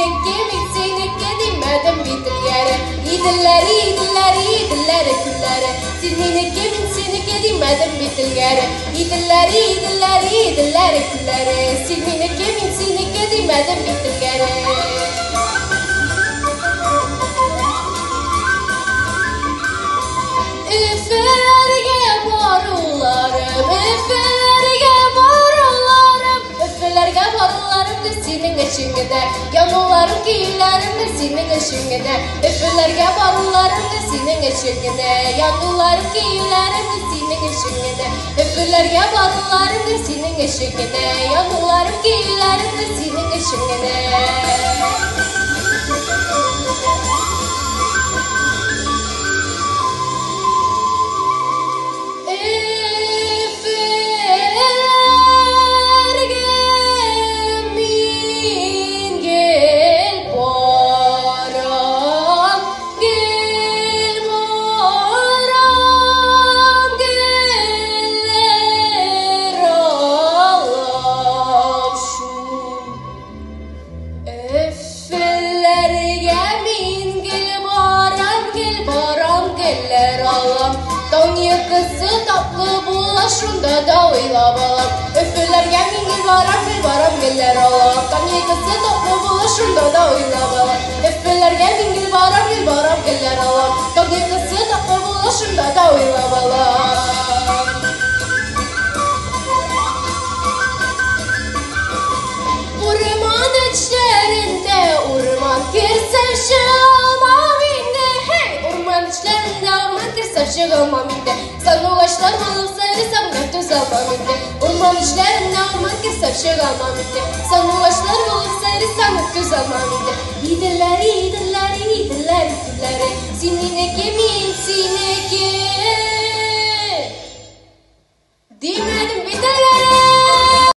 минеке, мин синеке димәдем бит элгәре. Иделләре, иделләре, иделләре, күлләре. Син минеке, мин синеке димәдем бит элгәре. Иделләре, иделләре, иделләре, күлләре. Син минеке, мин синеке димәдем бит элгәре. Өфеләргә баруларым, Өфеләргә баруларым, Өфеләргә баруларым гел синең өчен генә. Януларым, көюләрем гел синең өчен генә. Өфеләргә баруларым гел синең өчен генә. Януларым, көюләрем гел синең өчен генә. Өфеләргә баруларым гел синең өчен генә. Януларым, көюләрем гел синең өчен генә. Өфеләргә мин гел барам, гел барам, гөлләр алам шул. Өфеләргә мин гел барам, гел барам, гөлләр алам. Таң йокысы татлы була, шунда да уйлап алам. Өфеләргә мин гел барам, гел барам, гөлләр алам. Таң йокысы татлы була, шунда да уйлап алам. Өфеләргә мин гел барам, гел барам, гөлләр алам. Таң йокысы татлы була, шунда да уйлап алам. Урман эчләрендә урман керсәм чыгалмам инде. Һей, урман эчләрендә урман керсәм чыгалмам инде. Сандугачлар булып сайрасам да түзалмам инде. Урман эчләрендә урман керсәм чыгалмам инде. Сандугачлар булып сайрасам да түзалмам инде. Иделләре, иделләре, иделләре, күлләре. Син минеке, мин синеке.